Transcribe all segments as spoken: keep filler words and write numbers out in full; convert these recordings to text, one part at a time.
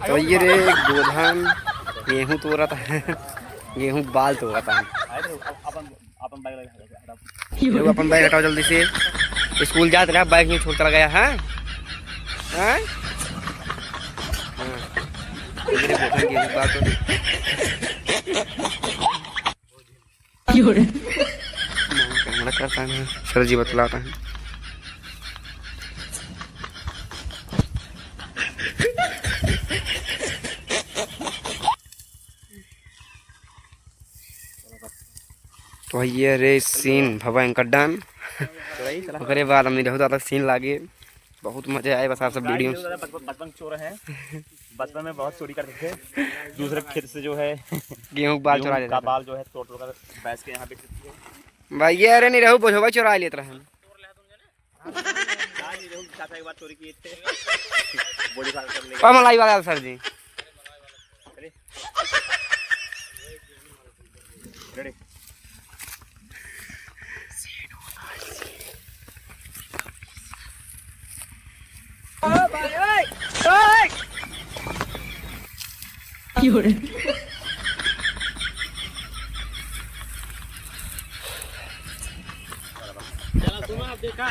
तो ये रे गोधन गेहूं तोड़त है, गेहूं बाल तोड़त है। अपन, अपन बैग लगा, हटा, हटा। ये लोग अपन बैग हटाओ जल्दी से, स्कूल जात रहा, बैग में छोड़ चला गया है। हैं? हाँ। ये रे गोधन गेहूं बाल तोड़। क्यों रे? कैमरा करता है, सर जी बतलाता है। तो ये रे सीन भयंकर डन। ओकरे बाद हमने बहुत ज्यादा सीन लागे। बहुत मजे आए बस आप सब वीडियो में। बचपन, बचपन के चोर हैं। बचपन में बहुत चोरी करते थे। दूसरे खेत से जो है गेहूं का बाल गेहूं चुरा लेते का थे। बाल जो है तोड़ तोड़ कर भैंस के यहाँ बेच देते थे। भैया अरे नहीं रहू बोझो भाई चुरा लेते रहे। आज नहीं रहू चाचा एक बार चोरी किए थे। बोली भाग कर ले। ओ मलाई वाला सर जी। Ready? Ready? क्यों रे? चला, सुना, अब देखा।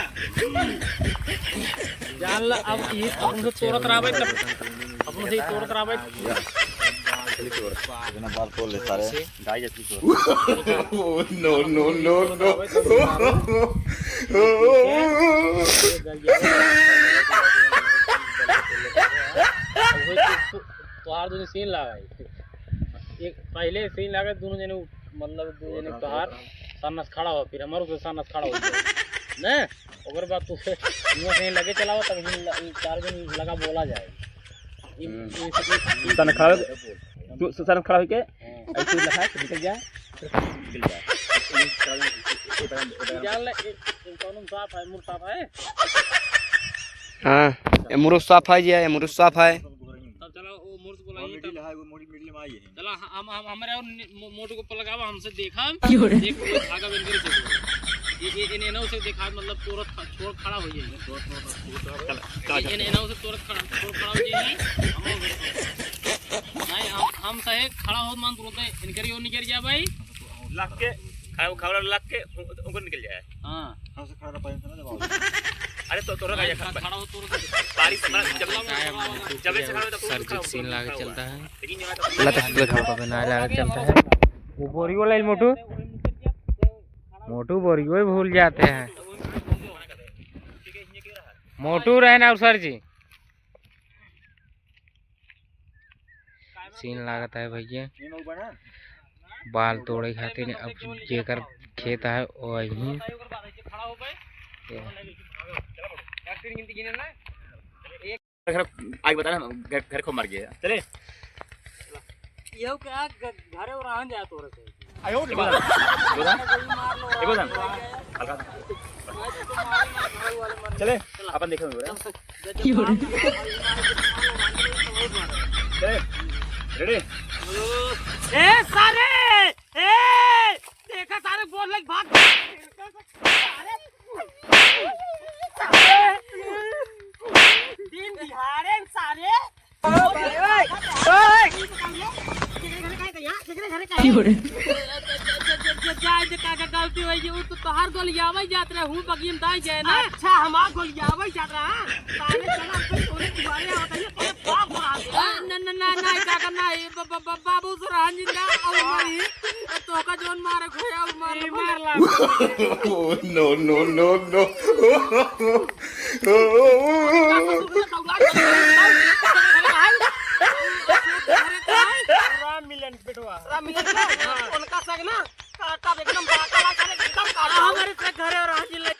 जान ला, अब ई अपन से तोड़त रहबे, तब अपन से ही तोड़त रहबे। बिना बाल खोल ले सारे। गाय जैसी चोर। Oh, no, no, no, no। तोहार दोनों सीन लागे। एक पहले सीन लागे, दोनों जने उठ-, मतलब, दोनों जने तोहार सामने से खड़ा हो, फिर हमारे से सामने से खड़ा हो जाए। ने? ओकर बाद तू से, इहाँ से लगे चलाओ, तब हम ल-, चार जन लगा बोला जाए। इ-, हम्म। इ-, इ-, इ-, सन खड़ा हो, तू सन खड़ा होके, हाँ। ऐसे लगा के निकल जा, निकल जा। जान ले, ए, ए, कौन साफ है, मुर्ख साफ है? हाँ, ये मुर्ख साफ है जी, ये मुर्ख साफ है। तब चलो, वो मुर्ख बोला, वो ये middle तब है, वो middle, middle में आई है। चला, हम, हम, हमरे और नि-, मो-, मोटू को ऊपर लगावा, हमसे देखा, क्यों रे? देख, वो धागा बन कर से ये, ये, इन, इन्हों से देखा, मतलब, तोरत ख-, छोड़ खड़ा हो जाए। चला, चला, ये, चला। इन, इन्हों से तोरत खड़ा, छोड़ खड़ा हो जाए। हम नहीं, हम, हम सहे खड़ा हो, मान तुरंत इनकर यो निकल जाए भाई। लग के, खा-, खावला लग के, उ-, उनको निकल जाए। हाँ। हाँ, से खड़ा रहा, पानी से ना दबाओ। अरे तो तोरा भाई, का खड़ा हो, तोरा का पारी से बड़ा जब, जब से खड़ा हो, तब सर जी सीन लागे चलता है। लेकिन यहाँ तो अल्लाह तक खड़ा हो। बनाए लागे चलता है। वो बोरी वाला मोटू, मोटू बोरी वो भूल जाते हैं। मोटू रहना और सर जी। सीन लागत है भैया, बाल तोड़े खातिर। अब जेकर खेत है वही। घर, आगे बता ना, घर, घर को मर गया। चले। ये क्या घ-, घरे और रहन जाए तोरे से। आयो रे। बोला। बोला। ये बोला। हल्का। चले, अपन देखे हुए। चले, ready? ए सारे, ए, देखा सारे बोल लग भाग। दिन दिहाड़े सारे। ओए, ओए, ओए। केकरे घरे का है? केकरे घरे का है? जा, जा, जा, का, का गलती होई, उ तो तोहार गोलियावे जात रहे, हूँ बगियन दाई जाए ना। अच्छा, हमार गोलियावे जात रहा, हाँ? सारे चला, अब तोरे दुआरे आवत है, तोरे बाप बुला दे। आ, न, न, न, न, काका, ना, ए, ब-, ब-, ब-, बाबू से रहन जिंदा, और मरी, तोका जौन मारे खोया, और मार ये लो। मार ला। Oh, no, no, no, no। राम मिलन बेटवा। राम मिलन का? हाँ। उनका संग ना काटा एकदम बाटा बाटा एकदम काटा। हमारे से घरे और हाजिर ले।